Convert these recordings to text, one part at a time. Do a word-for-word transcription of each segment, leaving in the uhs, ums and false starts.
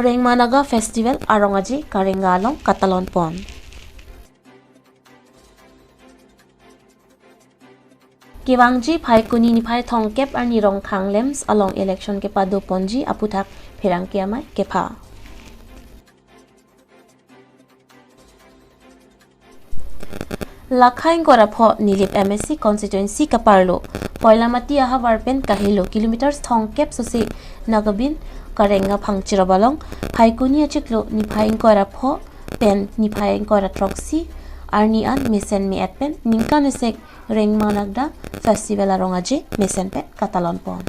Rengma Naga Festival arong aje Karenga along katalon pon. Kevangji Phaikuni niphai thomkep arni Rongkhang LAMPS along election kepado ponji aphuthak pherangke amei kepha. Lakha ingkoi ra pho Nilip MAC constituency kaparlo Koilamati ahavar pen kahelo kilometers thomkep sose Nagabin Karenga phangcherop along Phaikuni achiklo niphai ingkoi ra pho pen niphai ingkoi ra throksi arni an mesen me-et pen ningkan esek Rengma Naga Festival arong aje mesen pen katalon pon.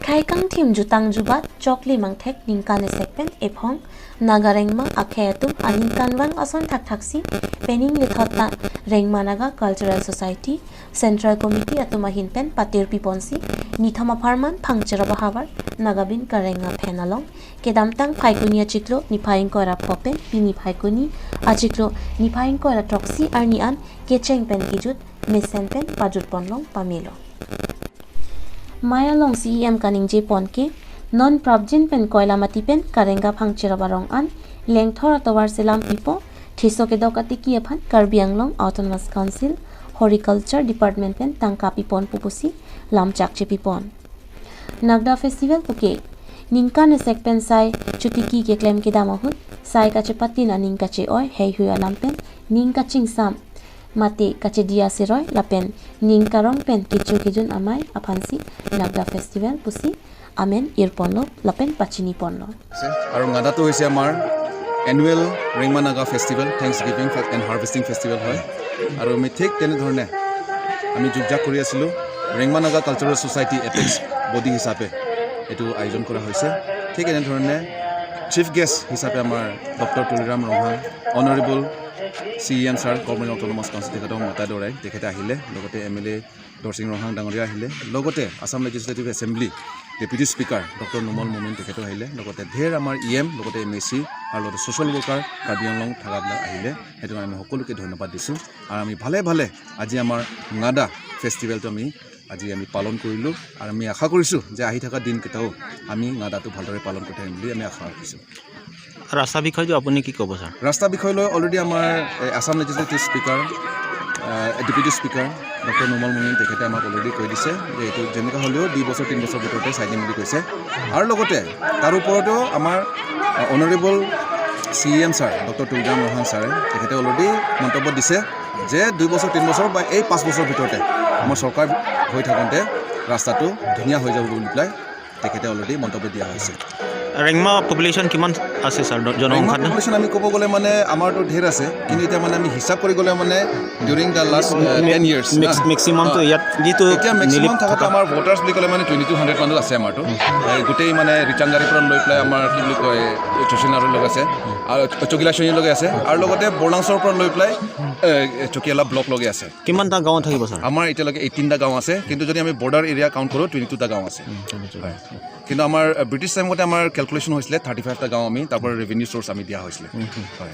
Khei kangthim jutang jubat chokle mangthek ningkan esek pen ephong Naga Rengma akhei atum aningkanvang ason thakthak si pening lethot ta Rengma Naga Cultural Society Central Committee atum ahin pen patir piponsi nithom apharman phangcherop ahavar Nagabin Karenga phen along kedamtang Phaikuni achiklo niphai ingkoi ra pho pen pini Phaikuni achiklo niphai ingkoi ra throksi arni an kecheng pen kejut mesen pen pajut ponlong pamelo. Mei along CEM kaningje pon ke non prapjin pen Koilamati pen Karenga phangcherop arong an lengthor atovar selam pipo, theso kedok atiki aphan Karbi Anglong Autonomous Council Horticulture Department pen tangka pipon pupusi lamchak chepipon. Nagda Festival puke ningkan esek pen sai chotiki keklem kedam ahut sai kachepatin aning kache-oi heihui alam pen ning kachingsam mate kachediya seroi lapen ning karong pen kecho kejun amei aphansi Nagda Festival pusi amen irponlo lapen pachiniponlo. আছে। আৰু নাগাদাটো হৈছে আমাৰ annual Rengma Naga festival, thanksgiving and harvesting festival হয়। আৰু আমি ঠিক তেনেধৰণে আমি যুঁজাক কৰি আছিলোঁ। Rengma Naga cultural society apex body হিচাপে এইটো আয়োজন কৰা হৈছে। ঠিক এনেধৰণে চিফ গেষ্ট হিচাপে আমাৰ ডক্টৰ Tuliram Ronghang, honourable C E M sir, কৰ্মী অট'নমাছ কাউন্সিল, তেখেতক মাতা দৌৰাই তেখেতে আহিলে, লগতে এম এল এ দৰসিং ৰংহাং ডাঙৰীয়া আহিলে, লগতে Assam legislative assembly deputy speaker doctor Numal মমিন তেখেতো আহিলে, লগতে ঢেৰ আমাৰ ই এম, লগতে এম এ চি আৰু লগতে ছ'চিয়েল ৱৰ্কাৰ কাৰ্বি আংলং থাকাবিলাক আহিলে। সেইটো কাৰণে আমি সকলোকে ধন্যবাদ দিছোঁ। আৰু আমি ভালে ভালে আজি আমাৰ নাগা ফেষ্টিভেলটো আমি আজি আমি পালন কৰিলোঁ। আৰু আমি আশা কৰিছোঁ যে আহি থকা দিনকেইটাও আমি নাগাটো ভালদৰে পালন কৰি থাকিম বুলি আমি আশা ৰাখিছোঁ। ৰাস্তা বিষয়টো আপুনি কি ক'ব, ছাৰ? ৰাস্তা বিষয় লৈ অলৰেডি আমাৰ, এ, আছাম লেজিছলেটিভ স্পীকাৰ, এ, ডেপুটি স্পীকাৰ ডক্টৰ নুমল মমিন তেখেতে আমাক অলৰেডি কৈ দিছে যে এইটো যেনেকুৱা হ'লেও দুই বছৰ, তিনি বছৰ ভিতৰতে চাই দিম বুলি কৈছে। আৰু লগতে তাৰ ওপৰতো আমাৰ, এ, honourable C E M sir doctor Tuliram Ronghang ছাৰে তেখেতে অলৰেডি মন্তব্য দিছে যে দুই বছৰ, তিনি বছৰ বা এই পাঁচ বছৰ ভিতৰতে আমাৰ চৰকাৰ হৈ থাকোঁতে ৰাস্তাটো ধুনীয়া হৈ যাব বুলি পেলাই তেখেতে অলৰেডি মন্তব্য দিয়া হৈছে। ৰেংমা পপুলেশ্যন কিমান আছে, ছাৰ, জন-, ৰেংমা জনসংখ্যাটো? পপুলেশ্যন আমি ক'ব গ'লে মানে আমাৰতো ঢেৰ আছে, কিন্তু এতিয়া মানে আমি হিচাপ কৰি গ'লে মানে during the last, uh, ten years, max-, না? মেক্সিমামটো অ। ইয়াত যিটো এতিয়া মেক্সিমাম নিলিপ থাকাটো থকা আমাৰ ভোটাৰ্ছ বুলি ক'লে মানে টুৱেণ্টি টু হাণ্ড্ৰেড মানুহ আছে আমাৰতো। এই গোটেই মানে ৰিচাংগাৰীৰ পৰা লৈ পেলাই আমাৰ কি বুলি কয়, এই চচিনাৰীলৈকে আছে, আৰু চকিলাচনীলৈকে আছে, আৰু লগতে বৰলাংচৰৰ পৰা লৈ পেলাই, এ, চকিয়ালা ব্লকলৈকে আছে। কিমানটা গাঁও থাকিব, ছাৰ? আমাৰ এতিয়ালৈকে এইটিনটা গাঁও আছে, কিন্তু যদি আমি বৰ্ডাৰ এৰিয়া কাউণ্ট কৰোঁ, টুৱেণ্টি টুটা গাঁও আছে। উম, টুৱেণ্টি টু। হয়। কিন্তু আমাৰ, আ, ব্ৰিটিছ টাইমতে আমাৰ কেলকুলেশ্যন হৈছিলে থাৰ্টি ফাইভটা গাঁও আমি তাৰ পৰা ৰেভিনিউ চ'ৰ্চ আমি দিয়া হৈছিলে। উম, হুম। হয়।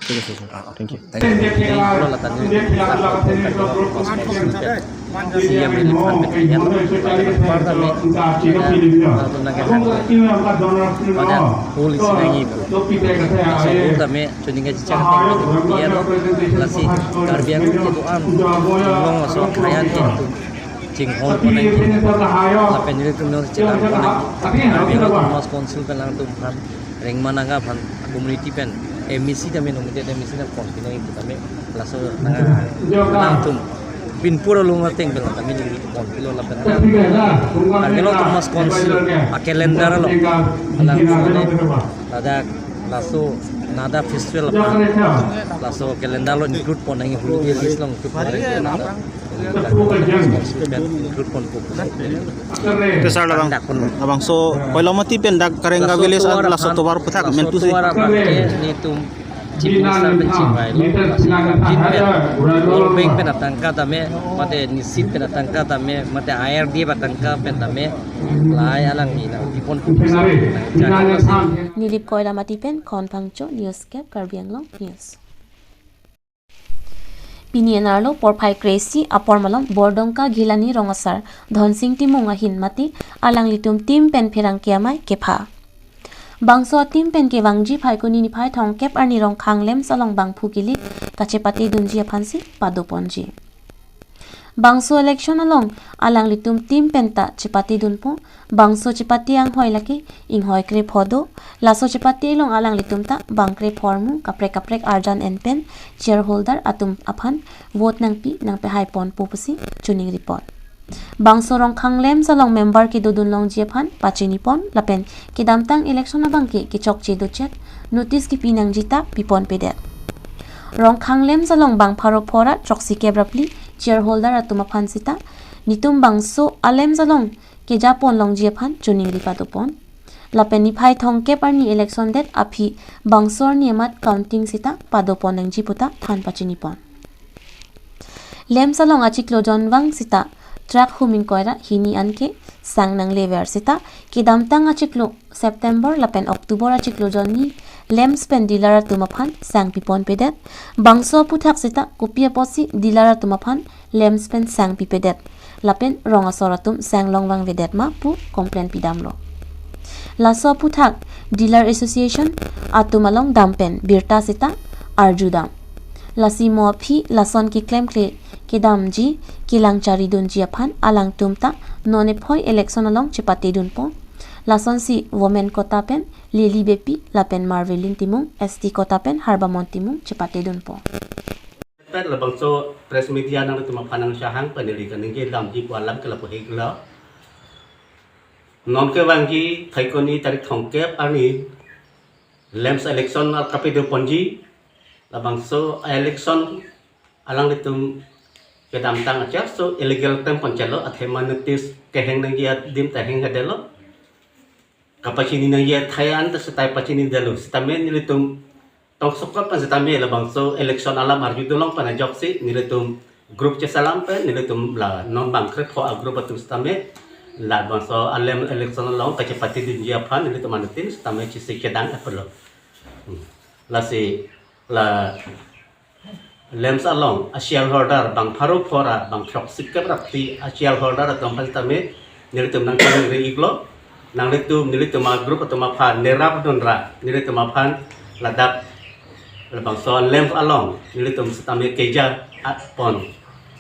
ঠিক আছে, ছাৰ। অ, অ। Thank you. Thank you. এই বোলো লাটা নি, C M relief fund pen, ইয়াত, ইয়াত, ইয়াত, ইয়াত, ইয়াত, মানে, ফুল ইচিনাঙি, laso tame choningje chechak ateng pen pi-etlo, lasi Karbi Anglong kedo-an along laso akhei an ke itum chinghon pon nangji, lapen nelitum non chelang pon nangji, Karbi Anglong Autonomous Council pen alangtum aphan, Rengma Naga aphan, community pen, M A C tame, nominated M A C tame pon pi nangji pu tame, laso nang, nangtum pinpur along ateng pen tame nelitum pon pilo lapen Karbi Anglong Autonomous Council a-calendar along alangtum ladak laso Naga Festival aphan laso calendar along include pon nangji, holiday list along include pon nangji, ladak responsible pen include ponpo. Oke, sir, labang, labangso Koilamati pen dak Karenga village an laso tovar aphuthak mentu si. Laso tovar aphan ke nelitum Chief Minister pen chingvailo, laso World Bank pen atangka tame, mate NESIP pen atangka tame, mate I R D F atangka pen tame, lahai alangli nangpipon pu. Nilip Koilamati pen Khon Phangcho, News Cap, Karbi Anglong News. Pini enar lo porphai kre-isi apor malom Bordongka Ghelani rong asar Dhonsing Timung ahin mate alanglitum team pen pherangke amei kepha. Bangso a-team pen kevangji Phaikuni niphai thomkep arni Rongkhang LAMPS along bangphu kilik kachepate dunji aphansi pado ponji. Bangso election along alanglitum team pen ta chepate dunpo. Bangso chepate anghoi lake inghoi krepho do. Laso chepate along alanglitum ta bang krepho armu kaprek kaprek arjan en pen shareholder atum aphan vote nangpi nangpehai ponpo pusi choningri pon. Bangso Rongkhang LAMPS along member kedodun longji aphan pachini pon lapen kedamtang election abangke kechokche dochot notice kipi nangji ta pi ponpedet. Rongkhang LAMPS along bang pharo phora throksi kep ra phli shareholder atum aphan sita nitum bangso a-LAMPS along keja pon longji aphan choningri pado pon. Lapen niphai thomkep arni election det aphi bangso arni amat counting sita pado pon nangji puta than pachini pon. LAMPS along achiklo jonvang sita truck hum ingkoi ra hini anke sang nanglever sita kedamtang achiklo September lapen October achiklo jonni LAMPS pen dealer atum aphan sang pi ponpedet. Bangso aphuthak sita kopi apotsi dealer atum aphan LAMPS pen sang pipedet lapen rong asor atum sang longvangvedet ma pu complain pidamlo. Laso aphuthak dealer association atum along dam pen birta sita arjudam. Lasi mo aphi lason keklemkle kedamji kelang charidunji aphan alangtum ta non ephoi election along chepate dunpo. Lasonsi women quota pen Lily Beypi lapen Marvelin Timung, S T quota pen Harbamon Timung chepate dunpo. Pet labangso press media nangtum aphan nangchehang pen neli kaningje damji pu alam ke lapu heklo. Non kevangji Phaikuni tarik thomkep arni LAMPS election al kapado ponji. Labangso election alanglitum kedamtang achaso illegal tem ponchelo athema notice keheng nangji adim ta hengkadetlo. Kapachini nangji athai an ta sita pachinidetlo. Sitame nelitum tongsokot pen sitame labangso election alam arjudun long pen ajoksi nelitum group chesalam pen nelitum la non bang krepho a-group atum sitame labangso a-LAMPS election along kachepate dunji aphan nelitum anutin sitame chisi kedang apelo. Hmm. Lasi la LAMPS along a-shareholder bang pharo phora bang throksi kep ra phli a-shareholder atum aphan sitame nelitum nangchoningri iklo. Nanglitum nelitum a-group atum aphan nerap dunra nelitum aphan ladak labangso LAMPS along nelitum sitame keja at pon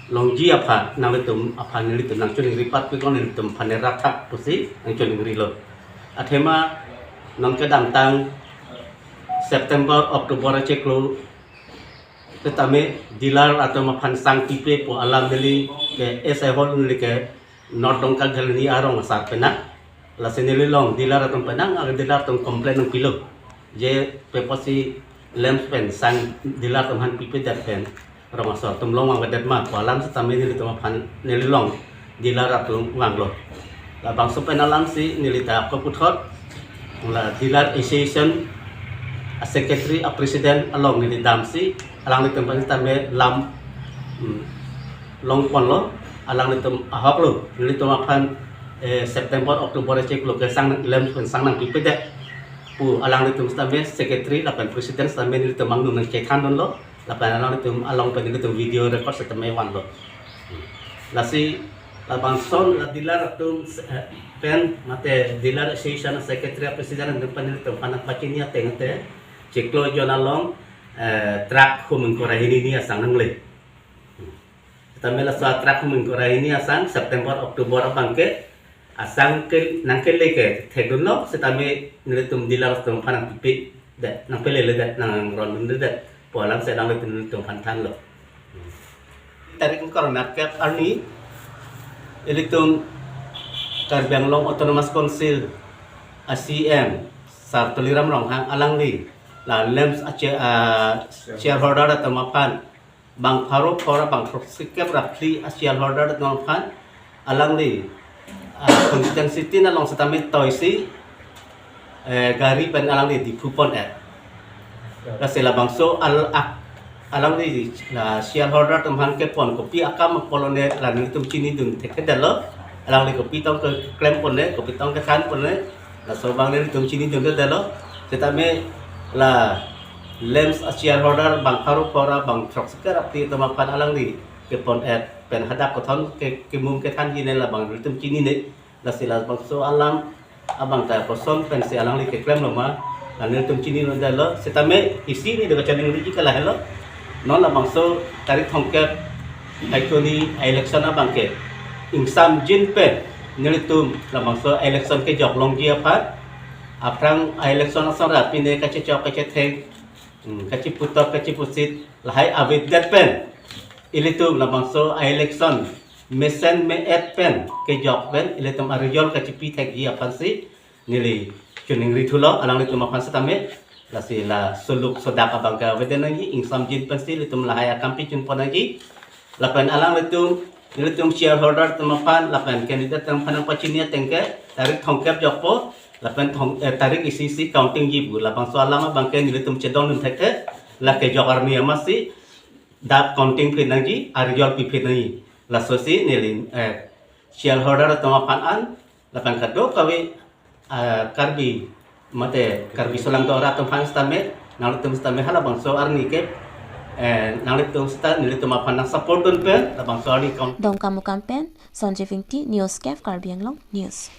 longji aphan nanglitum aphan nelitum nangchoningri patpiklo, nelitum aphan nerap thak pusi nangchoningrilo. Athema non kedamtang September, October achiklo sitame dealer atum aphan sang pipe pu alam neli ke as a whole neli ke North Dongka Geleni arong asar penang. Lasi neli along dealer atum penang, a dealer atum complain nangpilo. Je pe apotsi LAMPS pen sang dealer atum aphan pipedet pen rong asor atum longvangvedet ma pu alam sitame nelitum aphan neli along dealer atum vanglo. Labangso pen alamsi neli ta ako puthot la dealer association a-secretary a-president along neli damsi alanglitum aphan sitame lam, hmm, long ponlo, alanglitum ahoklo, nelitum aphan, eh, September, October achiklo ke sang LAMPS pen sang nangpipedet pu alanglitum sitame secretary lapen president sitame nelitum angno nangchethan dunlo. Lapen alanglitum along pen nelitum video record sitame vanlo. Lasi labangson la dealer atum, eh, pen mate dealer association secretary president atum pen nelitum aphan nangpachini ateng te chiklo jon along, eh, truck hum ingkoi ra hini ni asang nangle. Sitame laso a-truck hum ingkoi ra hini asang September, October abangke asang ke nangkele ke thekdunlo, sitame nelitum dealer atum aphan nangpipedet, nangpeleledet, nangrondundedet pu alam si alanglitum nelitum aphan thanlo. Tarik ingkoi ra kep arni ilitum Karbi Anglong Autonomous Council a-C E M Sar Tuliram Ronghang alangli la LAMPS a-share, a-shareholder atum aphan bang pharo phora bang throksi kep ra phli a-shareholder atum aphan alangli, ah, constituency tin along sitame toisi, eh, gari pen alangli Diphu pon-et. Lasi labangso al ak alangli la shareholder atum aphan kepon kopi akam apot lone la nelitum chinidun thekthedetlo. Alangli kopi tong keklem pon-e, kopi tong kethan pon-e, laso abang nelitum chinidunthedetlo. Sitame la LAMPS a-shareholder bang pharo phora bang throksi kep ra phli atum aphan alangli kepon-et pen hadak kothon ke kemum kethanji ne labang nelitum chinine. Lasi labangso alam Abang ta koson pensi alangli keklem lo ma, la nelitum chinilo detlo. Setame isi neli do kachoningriji ke lahelo. Non labangso tarik thomkep Thaituni election abang ke ingsamjin pen nelitum labangso election kejok longji aphan, aphrang election asonra pine kachechok kachetheng, hmm, kachiputok kachipusit lahai avedet pen ilitum labangso election mesen me-et pen kejok pen ilitum arijol kachipi thekji aphansi neli choningri thulo alanglitum aphan setame. Lasi la suluk sodak abang ke avedet nangji, ingsamjin pensi ilitum lahai akam pichun pon nangji. Lapen alanglitum, nelitum shareholder atum aphan lapen candidate atum aphan nangpachini ateng ke tarik thomkep jokpo, lapen thong, eh, tarik isi isi counting ji pu. Labangso alam abang ke nelitum chedon dun thekthe, la kejok arni amatsi dak counting phi nangji, arijol pi phi nangji. Lasosi neli, eh, shareholder atum aphan an lapen kadokave, ah, Karbi mate Karbi Solangdo arat atum aphan setame, nanglitum setame halabangso arni ke, eh, nanglitum seta nelitum aphan nangsupport dun pen labangso arni count. Dongkamukam pen Sanjay Ingti, News Cafe Karbi Anglong News.